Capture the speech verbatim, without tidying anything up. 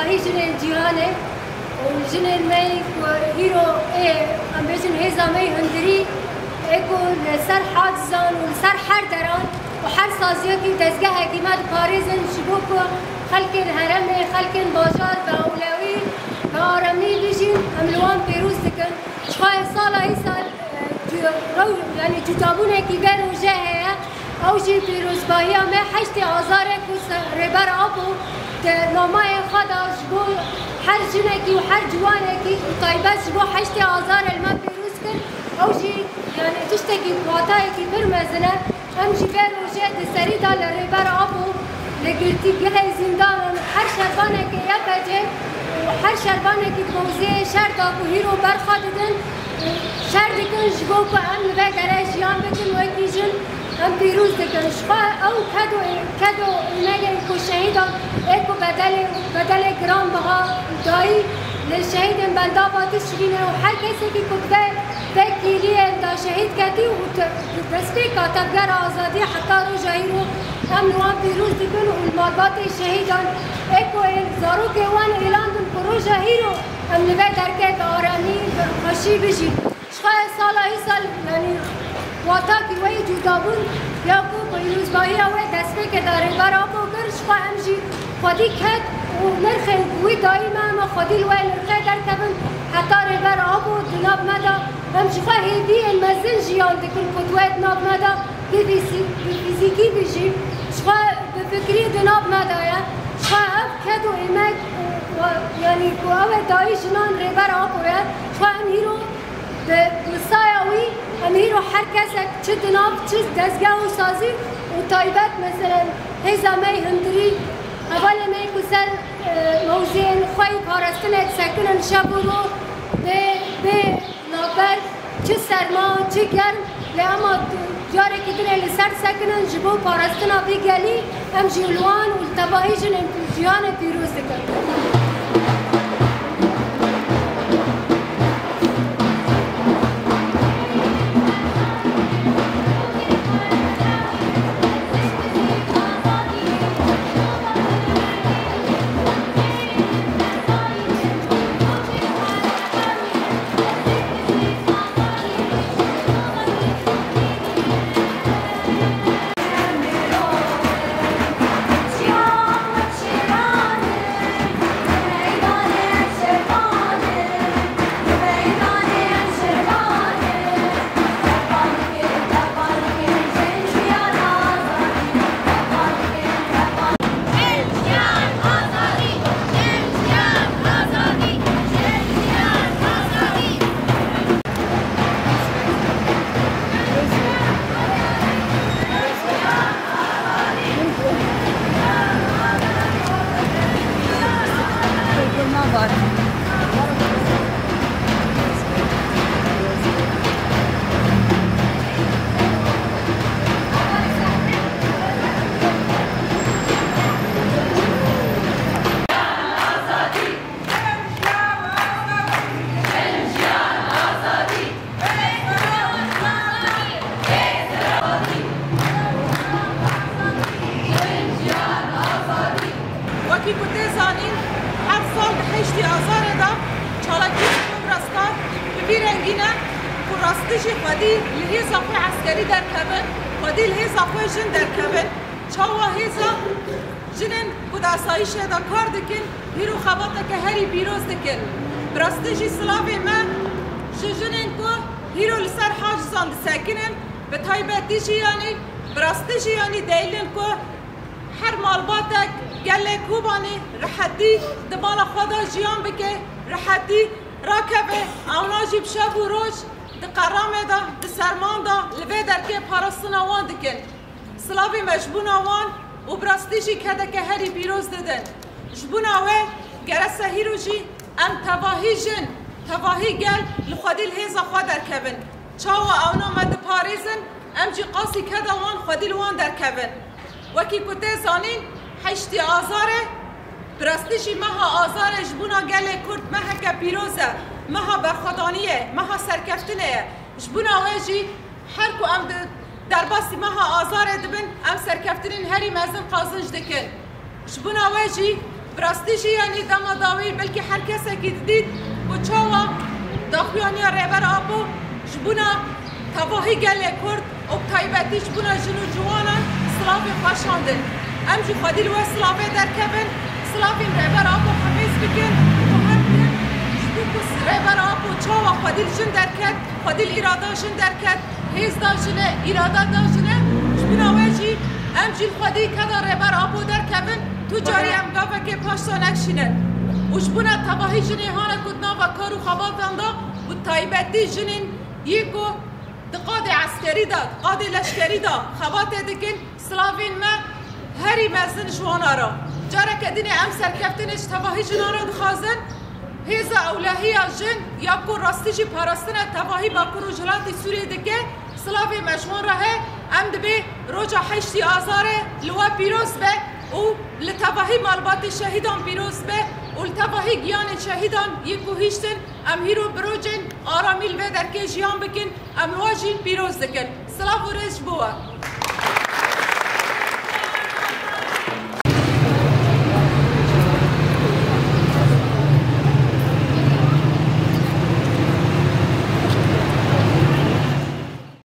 Jinên cîhanê û jinên me ku hîro ê, em bêjin, hêza me yê hundirî ê ku li ser hacizan û li ser her deran û her saziyekî, dezgehekî me diparêzin ji bo ku xelkên herêmê, xelkên bajar bi ewlewî, bi aramî bijîn, em li wan pêroz dikin. Ji xwe sala îsal, e, cu-, rew-, yanî cudabûnekî vê rojê heye. Ew jî pîrozbahiya me heştê Azarê ku se-, Rêber Apo di namayê xwe de ji bo her jinekî û her ciwanekî û taybet ji bo heştê Azarê li me pîroz kir. Ew jî, yanî, tiştekî, watayekî pir mezin e. Em jî vê rojê di serî de li Rêber Apo, li girtîgehê zîndanan, her şervanekê Y P G û her şervanekî di mewzeyê şer de ku hîro berxwe didin, şer dikin ji bo ku em li vê derê jiyan bikin wekî jin, em pîroz dikin. Ji xwe ew kedo, kedo êmegên ku şehîdan ê ku bedelê, bedelê giranbiha dayî li şehîdên Bendava Tişrînê û her kesekî ku di vê vekîliyên de şehîd ketî û te-, di destpêka tevgera azadiyê heta roja hîro em li wan pîroz dibin û li malbatê şehîdan ê ku ê zarokê wan êlan din ku roja hîro em li vê derkê bi aramî, bi xweşî bijîn. Ji xwe sala îsal, yanî, watakî wê yî cuda bûn ya ku pîrozbahiya wê destpêkê de Rêber Apo kir, ji xwe em jî xwedî ked û nirxên ku wî dayî me, em xwedî li wê nirxê derkevin. Heta Rêber Apo di nav me de, em ji xwe hêviyên mezin jiyan dikin ku di wê di nav me de bi fîzî-, bi fîzîkî bijî, ji xwe bi fikrî di nav me de ye. Ji xwe ev ked û êmek û, yanî, ku ew ê dayî jinan Rêber Apo ye, ji xwe em hîro bi, bi saya wî, em hîro her kesek çi di nav, çi dezgeh û sazî û taybet, meselen, hêza me yê hundirî, hevalê me yê ku ser, e, mewzeyên xwe yî parastinê disekinin şev û roj bê, bê navber, çi serma, çi germ, lê ema carekî din ê li ser disekinin ji bo parastina vî gelî. Em jî li wan û li tevahî jinên cîhanê pîroz dikin. Wekî ku tê zanîn, her sal di heştê Azarê de çalakiyên Komrasta bi vî rengî ne ku rastî jî xwedî li hêza xwe eskerî derkevin, xwedî li hêza xwe jin derkevin. Çawa hêza jinên ku di asayîşê de kar dikin, hîro xebateke herî pîroz dikin. Bi rastî jî silavê me ji jinên ku hîro li ser hacizan disekinin, bi taybetî jî yanî, bi rastî jî yanî dêlin ku her malbatek gelê Kobanê rihetî di mala xwe de jiyan bike, rihetî rakeve, ewna jî bi şev û roj di qeramê de, di serman de li vê derkê parastina wan dikin. Silavê me ji bona wan û bi rastî jî kedeke herî pîroz didin. Ji bona wê gerese hîro jî em tevahî jin, tevahî gel li xwedî li hêza xwe derkevin. Çawa ewna me diparêzin, em jî qasî keda wan xwedî li wan derkevin. Wekî ku tê zanîn, heştê Azarê, bi rastî jî meha Azarê ji bona gelê Kurd meheke pîroz e, meha berxwedaniyê, meha serkeftinê ye. Ji bona wê jî her ku em di derbasî meha Azarê dibin, em serkeftinên herî mezin qazinc dikin. Ji bona wê jî Bi rastî jî, yanî dema dawî belkî her kesekî didît ku çawa daxuyaniya Rêber Apo ji bona tevahî gelê Kurd û bi taybetî ji bona jin û ciwanan silavê xwe şandin. Em jî xwedî li we silavê derkevin, silavên Rêber Apo hemêz bikin û her tim ji bo ku Rêber Apo çawa xwedî li jin derket, xwedî li îrada jin derket, hêz da jin e, îrada da jin e, ji bona we jî em jî li xwedî keda Rêber Apo derkevin, tu carî em gavekê paşta nekişînin. Û ji bona tevahî jinê hane ku di nava kar û xebatan de, bi taybetî jinên yê ku di qadê eskerî de, di qadê leşkerî de xebatê dikin, silavên me herî mezin ji wana re. Careke dinê em serkeftinê ji tevahî jinan re dixwazin. Hêza ewlehiya jin ya ku rastî jî parastina tevahî Bakur û Rojhilatê Sûriyê dike, silavê me ji wan re heye. Em dibê roja heştê Azarê li we pîroz be û li tevahî malbatê şehîdan pîroz be û li tevahî giyanê şehîdan yê ku hiştin, em hîro bi rojên aramî li vê derkê jiyan bikin, em li we jî pîroz dikin. Silav û rêz ji bo we.